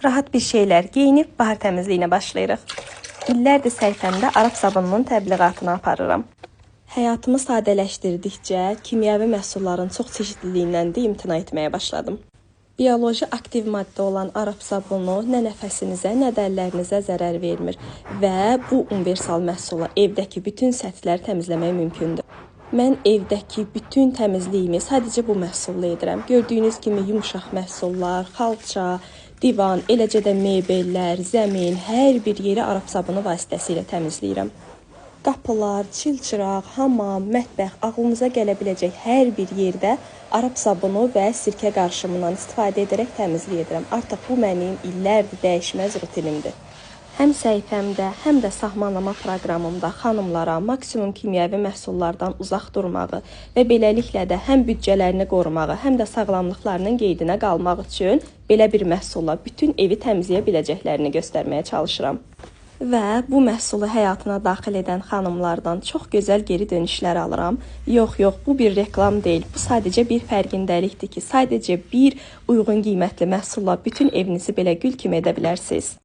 Rahat bir şeylər geyinib bahar təmizliyinə başlayırıq. İllərdir səhifəmdə arap sabununun təbliğatını aparıram. Həyatımı sadələşdirdikcə kimyəvi məhsulların çox çeşidliliyindən də imtina etməyə başladım. Bioloji aktiv maddə olan arap sabunu nə nəfəsinizə, nə də əllərinizə zərər vermir və bu universal məhsulla evdəki bütün səthləri təmizləmək mümkündür. Mən evdəki bütün təmizliyimi sadəcə bu məhsulla edirəm. Gördüyünüz kimi yumşaq məhsullar, xalça, divan, eləcə də mebellər, zəmin, hər bir yeri arap sabunu vasitəsilə təmizləyirəm. Qapılar, çilçıraq, hamam, mətbəx, ağlınıza gələ biləcək hər bir yerdə arap sabunu və sirkə qarışımından istifadə edərək təmizlik edirəm. Artıq bu mənim illərdir dəyişməz rutinimdir. Həm səhifəmdə, həm də sahmanlama proqramımda xanımlara maksimum kimyəvi məhsullardan uzaq durmağı və beləliklə də həm büdcələrini qorumağı, həm də sağlamlıqlarının qeydinə qalmaq üçün belə bir məhsulla bütün evi təmizləyə biləcəklərini göstərməyə çalışıram. Və bu məhsulu həyatına daxil edən xanımlardan çox gözəl geri dönüşlər alıram. Yox, yox, bu bir reklam deyil. Bu sadəcə bir fərqindəlikdir ki, sadəcə bir uyğun qiymətli məhsulla bütün evinizi belə gül kimi edə bilərsiniz.